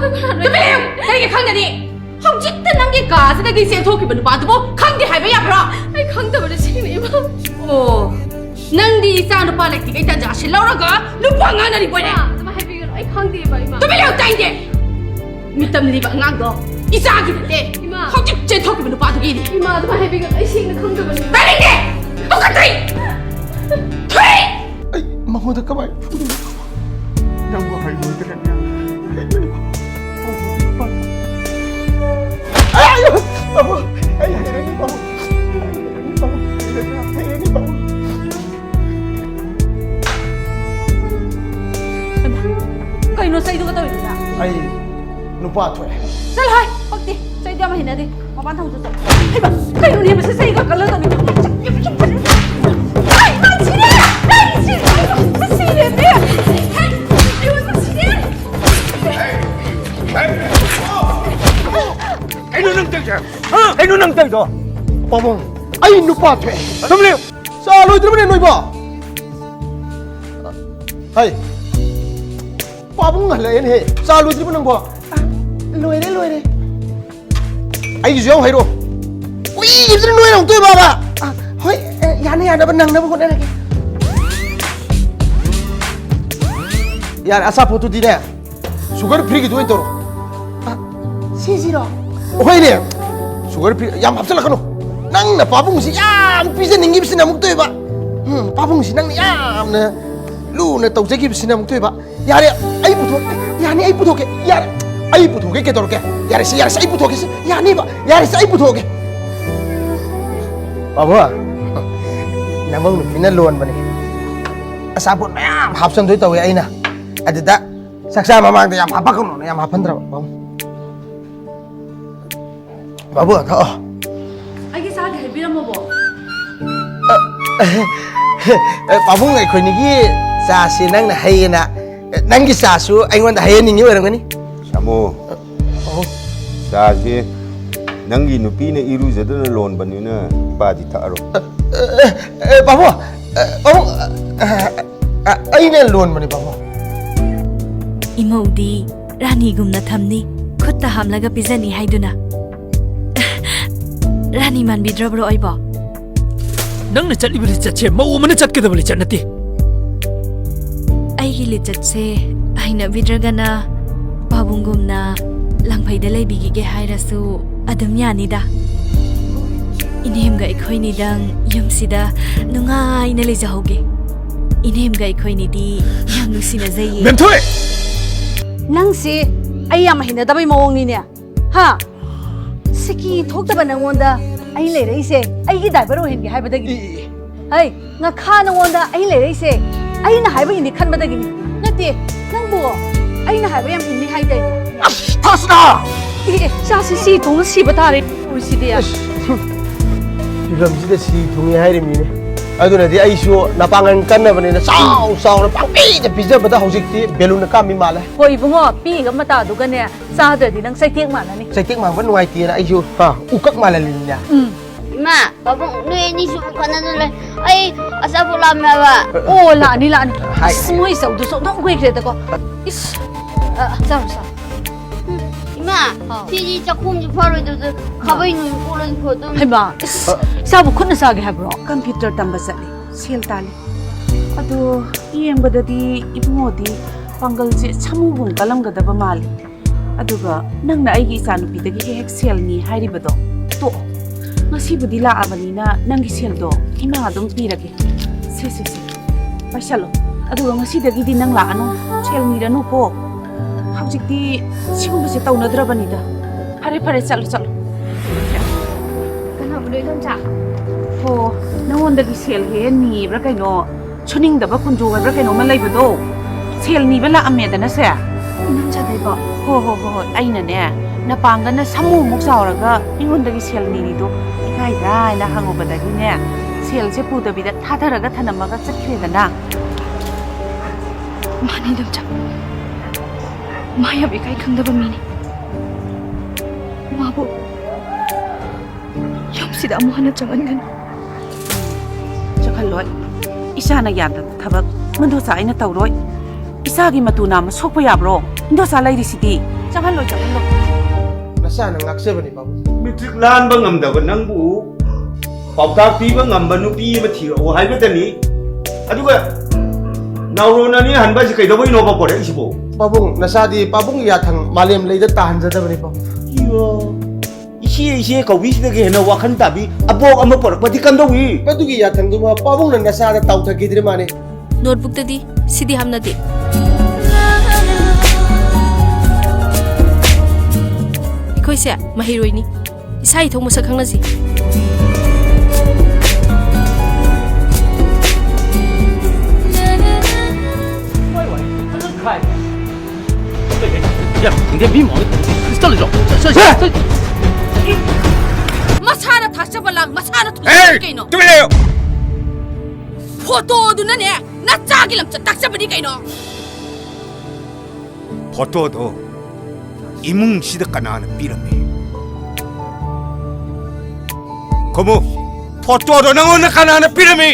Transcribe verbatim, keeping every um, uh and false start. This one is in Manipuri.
ꯅꯨꯄꯤ, ꯀꯔꯤꯒꯤ ꯈꯪꯒꯅꯤ? ꯍꯧꯖꯤꯛꯇ ꯅꯪꯒꯤ ꯀꯥꯁꯤꯗꯒꯤ ꯆꯦꯟꯊꯣꯛꯈꯤꯕ ꯅꯨꯄꯥꯗꯨꯕꯨ ꯈꯪꯗꯦ ꯍꯥꯏꯕ ꯌꯥꯕ꯭ꯔꯣ? ꯑꯩ ꯈꯪꯗꯕꯅ ꯁꯤꯅꯤ, ꯏꯃꯥ꯫ ꯑꯣ, ꯅꯪꯗꯤ ꯏꯆꯥ ꯅꯨꯄꯥ ꯂꯩꯇ꯭ꯔꯤꯉꯩ ꯇꯟꯖꯥꯁꯤ ꯂꯧꯔꯒ ꯅꯨꯄꯥ ꯉꯥꯡꯅꯔꯤꯕꯣꯏꯅꯦ꯫ ꯏꯃꯥ, ꯑꯗꯨꯃꯥꯏ ꯍꯥꯏꯕꯤꯒꯅꯨ, ꯑꯩ ꯈꯪꯗꯦꯕ, ꯏꯃꯥ꯫ ꯇꯨꯃꯤꯟ ꯂꯩꯌꯨ, ꯇꯥꯏꯅꯦ꯫ ꯃꯤꯇꯝꯂꯤꯕ ꯑꯉꯥꯡꯗꯣ ꯏꯆꯥꯒꯤ ꯅꯠꯇꯦ꯫ ꯏꯃꯥ꯫ ꯍꯧꯖꯤꯛ ꯆꯦꯟꯊꯣꯛꯈꯤꯕ ꯅꯨꯄꯥꯗꯨꯒꯤꯅꯤ꯫ ꯏꯃꯥ, ꯑꯗꯨꯃꯥꯏ ꯍꯥꯏꯕꯤꯒꯅꯨ, ꯑꯩ ꯁꯦꯡꯅ ꯈꯪꯗꯕꯅꯤ꯫ ꯇꯥꯅꯤꯡꯗꯦ! ꯇꯨꯀꯠꯆꯩ! ꯊꯨꯏ! ꯑꯩ ꯃꯉꯣꯟꯗ ꯀꯃꯥꯏꯅ ꯐꯨꯗꯣꯏꯅꯣ? ꯅꯪꯕꯨ ꯍꯩꯔꯣꯏꯗ꯭ꯔꯅꯦ? ꯑꯩ, ꯑꯩ, ꯄꯥꯕꯨꯡ, ꯑꯩ ꯍꯩꯔꯅꯤ, ꯄꯥꯕꯨꯡ꯫ ꯑꯩ ꯍꯩꯔꯅꯤ, ꯄꯥꯕꯨꯡ꯫ ꯍꯩꯔꯅꯤ, ꯄꯥꯕꯨꯡ꯫ ꯀꯩꯅꯣ ꯆꯩꯗꯨꯒ ꯇꯧꯔꯤꯗꯨꯅ? ꯑꯩ ꯅꯨꯄꯥ ꯊꯣꯛꯑꯦ꯫ ꯆꯠꯂꯣ ꯍꯥꯏ, ꯄꯛꯇꯦ꯫ ꯆꯩꯗꯨ ꯌꯥꯝ ꯍꯩꯅꯗꯦ꯫ ꯃꯄꯥꯟ ꯊꯣꯡ ꯆꯠꯂꯣ꯫ ꯍꯩꯃꯥ, ꯀꯩꯅꯣꯅꯦ, ꯃꯁꯤ ꯆꯩꯒ ꯀꯜꯂꯒꯅꯤ꯫ ꯑꯩ ꯃꯁꯤꯔꯦ! ꯑꯩ ꯁꯤꯔꯦ! ꯑꯩ ꯁꯤꯔꯦ! ꯑꯩ ꯁꯤꯔꯦ! ꯀꯩꯅꯣ ꯅꯪ ꯇꯧꯔꯤꯁꯦ? ꯍꯥ? ꯀꯩꯅꯣ ꯅꯪ ꯇꯧꯔꯤꯗꯣ? ꯄꯥꯕꯨꯡ, ꯑꯩ ꯅꯨꯄꯥ ꯊꯣꯛꯑꯦ꯫ ꯊꯝꯂꯦ꯫ ꯆꯥ ꯂꯣꯏꯗ꯭ꯔꯤꯕꯅꯦ ꯅꯣꯏꯕꯣ? ꯍꯩ, ꯄꯥꯕꯨꯡ ꯍꯜꯂꯛꯑꯦꯅꯦꯍꯦ꯫ ꯆꯥ ꯂꯣꯏꯗ꯭ꯔꯤꯕ ꯅꯪꯕꯣ? ꯂꯣꯏꯔꯦ, ꯂꯣꯏꯔꯦ꯫ ꯑꯩꯒꯤꯁꯨ ꯌꯥꯎ ꯍꯩꯔꯣ꯫ ꯎꯏꯒꯤꯕꯁꯤꯅ ꯅꯣꯏꯅ ꯑꯃꯨꯛ ꯇꯣꯏꯕꯕ꯫ ꯑ, ꯍꯣꯏ, ꯑ, ꯌꯥꯅ ꯌꯥꯅꯕ ꯅꯪꯅꯕ ꯍꯣꯠꯅꯔꯒꯦ꯫ ꯌꯥꯔꯦ, ꯑꯆꯥꯄꯣꯠꯇꯨꯗꯤꯅꯦ, sugar freeꯒꯤꯗꯨ ꯑꯣꯏꯅ ꯇꯧꯔꯣ꯫ ꯑ, ꯁꯤꯁꯤꯔꯣ? ꯍꯣꯏꯅꯦ, sugar free ꯌꯥꯝ ꯍꯥꯞꯆꯤꯜꯂꯛꯀꯅꯨ꯫ ꯅꯪꯅ ꯄꯥꯕꯨꯡꯁꯤ ꯌꯥꯝ ꯄꯤꯖꯅꯤꯡꯉꯤꯕꯁꯤꯅ ꯑꯃꯨꯛ ꯇꯣꯏꯕ꯫ ꯎꯝ, ꯄꯥꯕꯨꯡꯁꯤ ꯅꯪꯅ ꯌꯥꯝꯅ ꯂꯨꯅ ꯇꯧꯖꯈꯤꯕꯁꯤꯅ ꯑꯃꯨꯛ ꯇꯣꯏꯕ꯫ ꯌꯥꯔꯦ, ꯑꯩ ꯄꯨꯊꯣꯛꯀꯦ꯫ ꯌꯥꯅꯤ, ꯑꯩ ꯄꯨꯊꯣꯛꯀꯦ꯫ ꯌꯥꯔꯦ, ꯑꯩ ꯄꯨꯊꯣꯛꯀꯦ꯫ ꯀꯩꯗꯧꯔꯒꯦ? ꯌꯥꯔꯦꯁꯦ, ꯌꯥꯔꯦꯁꯦ, ꯑꯩ ꯄꯨꯊꯣꯛꯀꯦꯁꯦ꯫ ꯌꯥꯅꯤꯕ꯫ ꯌꯥꯔꯦꯁꯦ, ꯑꯩ ꯄꯨꯊꯣꯛꯑꯒꯦ꯫ ꯄꯥꯕꯨꯡ, ꯅꯃꯧ ꯅꯨꯄꯤꯅ ꯂꯣꯟꯕꯅꯦ꯫ ꯑꯆꯥꯄꯣꯠ ꯃꯌꯥꯝ ꯍꯥꯞꯆꯟꯗꯣꯏ ꯇꯧꯋꯦ ꯑꯩꯅ꯫ ꯑꯗꯨꯗ ꯆꯥꯛꯆꯥ ꯃꯃꯥꯡꯗ ꯌꯥꯝ ꯍꯥꯞꯄꯛꯀꯅꯣꯅ ꯌꯥꯝ ꯍꯥꯞꯍꯟꯗ꯭ꯔꯕ, ꯄꯥꯕꯨꯡ꯫ ꯄꯥꯕꯨꯡ, ꯊꯛꯑꯣ꯫ ꯑꯩꯒꯤ ꯆꯥꯗꯤ ꯍꯩꯕꯤꯔꯝꯃꯕꯣ? ꯑꯦ, ꯄꯥꯕꯨꯡ, ꯑꯩꯈꯣꯏꯅꯤꯒꯤ ꯆꯥꯁꯤ ꯅꯪꯅ ꯍꯩꯌꯦꯅ, ꯅꯪꯒꯤ ꯆꯥꯁꯨ ꯑꯩꯉꯣꯟꯗ ꯍꯩꯍꯟꯅꯤꯡꯉꯤ ꯑꯣꯏꯔꯝꯒꯅꯤ꯫ ꯁꯥꯃꯨ, ꯑꯧ꯫ ꯆꯥꯁꯤ ꯅꯪꯒꯤ ꯅꯨꯄꯤꯅ ꯏꯔꯨꯖꯗꯅ ꯂꯣꯟꯕꯅꯤꯅ ꯏꯄꯥꯗꯤ ꯊꯛꯑꯔꯣꯏ꯫ ꯑꯦ, ꯑꯦ, ꯑꯦ, ꯄꯥꯕꯨꯡ, ꯑꯦ, ꯄꯥꯕꯨꯡ, ꯑꯦ, ꯑꯦ, ꯑꯩꯅ ꯂꯣꯟꯕꯅꯤ, ꯄꯥꯕꯨꯡ꯫ ꯏꯃꯧꯗꯤ ꯔꯥꯅꯤꯒꯨꯝꯅ ꯊꯝꯅꯤ, ꯈꯨꯠꯇ ꯍꯥꯝꯂꯒ ꯄꯤꯖꯅꯤ ꯍꯥꯏꯗꯨꯅ꯫ ꯔꯥꯅꯤ ꯃꯥꯟꯕꯤꯗ꯭ꯔꯕ꯭ꯔꯣ ꯑꯩꯕꯣ? ꯅꯪꯅ ꯆꯠꯂꯤꯕ ꯂꯤꯆꯠꯁꯦ ꯃꯧ ꯑꯃꯅ ꯆꯠꯀꯗꯕ ꯂꯤꯆꯠ ꯅꯠꯇꯦ꯫ ꯑꯩꯒꯤ ꯂꯤꯆꯠꯁꯦ ꯍꯩꯅꯕꯤꯗ꯭ꯔꯒꯅ ꯄꯥꯕꯨꯡꯒꯨꯝꯅ ꯂꯪꯐꯩꯗ ꯂꯩꯕꯤꯈꯤꯒꯦ ꯍꯥꯏꯔꯁꯨ ꯑꯗꯨꯝ ꯌꯥꯅꯤꯗ꯫ ꯏꯅꯦꯝꯒ ꯑꯩꯈꯣꯏꯅꯤꯗꯪ ꯌꯨꯝꯁꯤꯗ ꯅꯨꯡꯉꯥꯏꯅ ꯂꯩꯖꯍꯧꯒꯦ꯫ ꯏꯅꯦꯝꯒ ꯑꯩꯈꯣꯏꯅꯤꯗꯤ ꯌꯥꯝ ꯅꯨꯡꯁꯤꯅꯖꯩꯌꯦ꯫ ꯃꯦꯝꯊꯣꯏ! ꯅꯪꯁꯤ ꯑꯩ ꯌꯥꯝ ꯍꯩꯅꯗꯕꯩ ꯃꯑꯣꯡꯅꯤꯅꯦ꯫ ꯍꯥ? ꯁꯤꯀꯤ ꯊꯣꯛꯇꯕ ꯅꯪꯉꯣꯟꯗ ꯑꯩ ꯂꯩꯔꯛꯏꯁꯦ ꯑꯩꯒꯤ ꯗꯥꯏꯚꯔ ꯑꯣꯏꯍꯟꯒꯦ ꯍꯥꯏꯕꯗꯒꯤ꯫ ꯍꯩ, ꯉꯈꯥ ꯅꯪꯉꯣꯟꯗ ꯑꯩ ꯂꯩꯔꯛꯏꯁꯦ ꯑꯩꯅ ꯍꯥꯏꯕ ꯏꯟꯅꯤ ꯈꯟꯕꯗꯒꯤꯅꯤ꯫ ꯅꯠꯇꯦ, ꯅꯪꯕꯨ ꯑꯩꯅ ꯍꯥꯏꯕ ꯌꯥꯝ ꯏꯟꯅꯤ ꯍꯥꯏꯗꯥꯏꯅꯦ? ꯊꯥꯁꯅꯥ! ꯑꯦ, ꯑꯦ, ꯆꯥꯁꯤ ꯁꯤ ꯊꯣꯡꯅ ꯁꯤꯕ ꯇꯥꯔꯦ꯫ ꯁꯤꯗꯤ꯫ ꯐꯤꯕꯝꯁꯤꯗ ꯁꯤ ꯊꯨꯡꯉꯤ ꯍꯥꯏꯔꯤꯃꯤꯅꯦ꯫ ꯑꯗꯨꯅꯗꯤ ꯑꯩꯁꯨ ꯅꯄꯥꯡꯒꯜ ꯀꯟꯅꯕꯅꯤꯅ ꯆꯥꯎ ꯆꯥꯎꯅ ꯄꯥꯡꯄꯤꯗ ꯄꯤꯖꯕꯗ ꯍꯧꯖꯤꯛꯇꯤ ꯕꯦꯂꯨꯟꯅ ꯀꯥꯝꯃꯤ ꯃꯥꯜꯂꯦ꯫ ꯍꯣꯏ ꯏꯕꯨꯡꯉꯣ, ꯄꯤꯒ ꯃꯇꯥꯗꯨꯒꯅꯦ ꯆꯥꯗ꯭ꯔꯗꯤ ꯅꯪ ꯆꯩꯇꯦꯛ ꯃꯥꯟꯅꯅꯤ꯫ ꯆꯩꯇꯦꯛ ꯃꯥꯡꯕ ꯅꯨꯡꯉꯥꯏꯇꯦꯅ ꯑꯩꯁꯨ ꯍꯥ, ꯎꯀꯛ ꯃꯥꯜꯍꯜꯂꯤꯅꯤꯅꯦ꯫ ꯎꯝ꯫ ꯏꯃꯥ, ꯄꯥꯕꯨꯡ, ꯅꯣꯏ ꯑꯅꯤꯁꯨ ꯈꯠꯅꯗꯨꯅ ꯂꯩ꯫ ꯑꯩ ꯑꯆꯥꯄꯣꯠ ꯂꯥꯝꯃꯦ ꯍꯥꯏꯕ꯫ ꯑꯣ, ꯂꯥꯛꯑꯅꯤ, ꯂꯥꯛꯑꯅꯤ꯫ ꯍꯥꯏ꯫ ꯑꯁ, ꯃꯣꯏ ꯆꯧꯗꯨꯁꯨ ꯑꯣꯟꯊꯣꯛ ꯀꯨꯏꯈ꯭ꯔꯦꯗꯀꯣ꯫ ꯏꯁ, ꯑ, ꯆꯥꯔꯣ, ꯆꯥꯔꯣ꯫ ꯏꯃꯥ, ꯍꯥꯎ꯫ ꯁꯤꯗꯤ ꯆꯥꯛꯈꯨꯝꯁꯨ ꯐꯔꯣꯏꯗꯕꯗ ꯈꯥꯕꯩ ꯅꯣꯏ ꯀꯣꯠꯂꯗꯤ ꯐꯗꯧꯅꯤ꯫ ꯍꯩꯃꯥ, ꯏꯁ, ꯏꯆꯥꯕꯨ ꯈꯨꯠꯅ ꯆꯥꯒꯦ ꯍꯥꯏꯕ꯭ꯔꯣ? ꯀꯝꯄ꯭ꯌꯨꯇꯔ ꯇꯝꯕ ꯆꯠꯂꯤ, ꯁꯦꯜ ꯇꯥꯜꯂꯤ꯫ ꯑꯗꯣ ꯌꯦꯡꯕꯗꯗꯤ ꯏꯕꯨꯡꯉꯣꯗꯤ ꯄꯥꯡꯒꯜꯁꯦ ꯁꯥꯃꯨꯒꯨꯝ ꯀꯜꯂꯝꯒꯗꯕ ꯃꯥꯜꯂꯤ꯫ ꯑꯗꯨꯒ ꯅꯪꯅ ꯑꯩꯒꯤ ꯏꯆꯥꯅꯨꯄꯤꯗꯒꯤ ꯍꯦꯛ ꯍꯦꯛ ꯁꯦꯜ ꯅꯤ ꯍꯥꯏꯔꯤꯕꯗꯣ ꯇꯣꯛꯑꯣ꯫ ꯉꯁꯤꯕꯨꯗꯤ ꯂꯥꯛꯑꯕꯅꯤꯅ ꯅꯪꯒꯤ ꯁꯦꯜꯗꯣ ꯏꯃꯥ ꯑꯗꯨꯝ ꯄꯤꯔꯒꯦ꯫ ꯁꯦ, ꯁꯦ, ꯁꯦ, ꯄꯥꯏꯁꯜꯂꯣ꯫ ꯑꯗꯨꯒ ꯉꯁꯤꯗꯒꯤꯗꯤ ꯅꯪ ꯂꯥꯛꯑꯅꯨ, ꯁꯦꯜ ꯅꯤꯔꯅꯨꯀꯣ꯫ ꯍꯧꯖꯤꯛꯇꯤ ꯁꯤꯒꯨꯝꯕꯁꯦ ꯇꯧꯅꯗ꯭ꯔꯕꯅꯤꯗ꯫ ꯐꯔꯦ, ꯐꯔꯦ, ꯆꯠꯂꯣ, ꯆꯠꯂꯣ꯫ ꯀꯅꯥꯕꯨꯅꯣ, ꯏꯗꯣꯝꯆꯥ? ꯍꯣ, ꯅꯉꯣꯟꯗꯒꯤ ꯁꯦꯜ ꯍꯦꯛ ꯍꯦꯛ ꯅꯤꯕ꯭ꯔꯥ ꯀꯩꯅꯣ, ꯁꯨꯅꯤꯡꯗꯕ ꯀꯨꯟꯖꯣ ꯍꯥꯏꯕ꯭ꯔꯥ ꯀꯩꯅꯣꯝꯃ ꯂꯩꯕꯗꯣ, ꯁꯦꯜ ꯅꯤꯕ ꯂꯥꯛꯑꯝꯃꯦꯗꯅ ꯁꯦ꯫ ꯏꯗꯣꯝꯆꯥ ꯀꯩꯕꯣ? ꯍꯣ, ꯍꯣ, ꯍꯣ, ꯍꯣꯏ, ꯑꯩꯅꯅꯦ, ꯅꯄꯥꯡꯒꯜꯅ ꯁꯥꯃꯨꯃꯨꯛ ꯆꯥꯎꯔꯒ ꯑꯩꯉꯣꯟꯗꯒꯤ ꯁꯦꯜ ꯅꯤꯔꯤꯗꯣ ꯏꯀꯥꯏꯗ꯭ꯔꯥ ꯍꯥꯏꯅ ꯍꯪꯉꯨꯕꯗꯒꯤꯅꯦ, ꯁꯦꯜꯁꯦ ꯄꯨꯗꯕꯤꯗ ꯊꯥꯊꯔꯒ ꯊꯅꯝꯃꯒ ꯆꯠꯈ꯭ꯔꯦꯗꯅ꯫ ꯃꯥꯅꯤ, ꯏꯗꯣꯝꯆꯥ꯫ ꯃꯥ ꯌꯥꯝ ꯏꯀꯥꯏ ꯈꯪꯗꯕ ꯃꯤꯅꯤ꯫ ꯃꯥꯕꯨ ꯌꯨꯝꯁꯤꯗ ꯑꯃꯨꯛ ꯍꯟꯅ ꯆꯪꯍꯟꯒꯅꯨ꯫ ꯆꯪꯍꯜꯂꯣꯏ꯫ ꯏꯆꯥꯅ ꯌꯥꯗꯕ ꯊꯕꯛ ꯃꯗꯨ ꯆꯥ ꯑꯩꯅ ꯇꯧꯔꯣꯏ꯫ ꯏꯆꯥꯒꯤ ꯃꯇꯨ ꯅꯥꯝꯃ ꯁꯣꯛꯄ ꯌꯥꯕ꯭ꯔꯣ? ꯏꯟꯗꯣꯆꯥ ꯂꯩꯔꯤꯁꯤꯗꯤ꯫ ꯆꯪꯍꯜꯂꯣ, ꯆꯪꯍꯜꯂꯣ꯫ ꯅꯆꯥꯅ ꯉꯥꯛꯆꯕꯅꯤ, ꯄꯥꯕꯨꯡ꯫ ꯃꯦꯇ꯭ꯔꯤꯛ ꯂꯥꯟꯕ ꯉꯝꯗꯕ ꯅꯪꯕꯨ ꯄꯥꯎꯇꯥꯛ ꯄꯤꯕ ꯉꯝꯕ ꯅꯨꯄꯤ ꯑꯃ ꯊꯤꯔꯛꯑꯣ ꯍꯥꯏꯕꯗꯅꯤ꯫ ꯑꯗꯨꯒ ꯅꯥꯎꯔꯣꯟ ꯑꯅꯤ ꯍꯟꯕ ꯍꯥꯏꯁꯤ ꯀꯩꯗꯧꯕꯩꯅꯣꯕ ꯄꯣꯔꯛꯏꯁꯤꯕꯣ? ꯄꯥꯕꯨꯡ, ꯅꯆꯥꯗꯤ ꯄꯥꯕꯨꯡꯒꯤ ꯌꯥꯊꯪ ꯃꯥꯂꯦꯝ ꯂꯩꯗ ꯇꯥꯍꯟꯖꯗꯕꯅꯤ, ꯄꯥꯕꯨꯡ꯫ ꯏꯌꯣ, ꯏꯆꯦ, ꯏꯆꯦ ꯀꯧꯕꯤꯁꯤꯗꯒꯤ ꯍꯦꯟꯅ ꯋꯥꯈꯜ ꯇꯥꯕꯤ ꯑꯕꯣꯛ ꯑꯃ ꯄꯣꯔꯛꯄꯗꯤ ꯀꯝꯗꯧꯏ? ꯃꯗꯨꯒꯤ ꯌꯥꯊꯪꯗꯨꯃ ꯄꯥꯕꯨꯡꯅ ꯅꯆꯥꯗ ꯇꯥꯎꯊꯈꯤꯗ꯭ꯔꯤ ꯃꯥꯅꯦ꯫ ꯅꯣꯠꯕꯨꯛꯇꯗꯤ ꯁꯤꯗꯤ ꯍꯥꯞꯅꯗꯦ꯫ ꯑꯩꯈꯣꯏꯁꯦ ꯃꯍꯩꯔꯣꯏꯅꯤ꯫ ꯏꯁꯥ ꯏꯊꯧ ꯃꯁꯛ ꯈꯪꯅꯁꯤ꯫ ꯃꯁꯥꯅ ꯊꯥꯛꯆꯕ ꯂꯥꯡ ꯃꯁꯥꯅ ꯊꯣꯡꯖꯕꯅꯤ ꯀꯩꯅꯣ? ꯇꯨꯃꯤꯟ ꯂꯩꯌꯨ! ꯐꯣꯇꯣꯗꯨꯅꯅꯦ ꯅꯆꯥꯒꯤ ꯂꯝꯆꯠ ꯇꯥꯛꯆꯕꯅꯤ ꯀꯩꯅꯣ? ꯐꯣꯇꯣꯗꯣ ꯏꯃꯨꯡꯁꯤꯗ ꯀꯅꯥꯅ ꯄꯤꯔꯝꯃꯤ? ꯈꯨꯝꯃꯨ, ꯐꯣꯇꯣꯗꯣ ꯅꯉꯣꯟꯗ ꯀꯅꯥꯅ ꯄꯤꯔꯝꯃꯤ?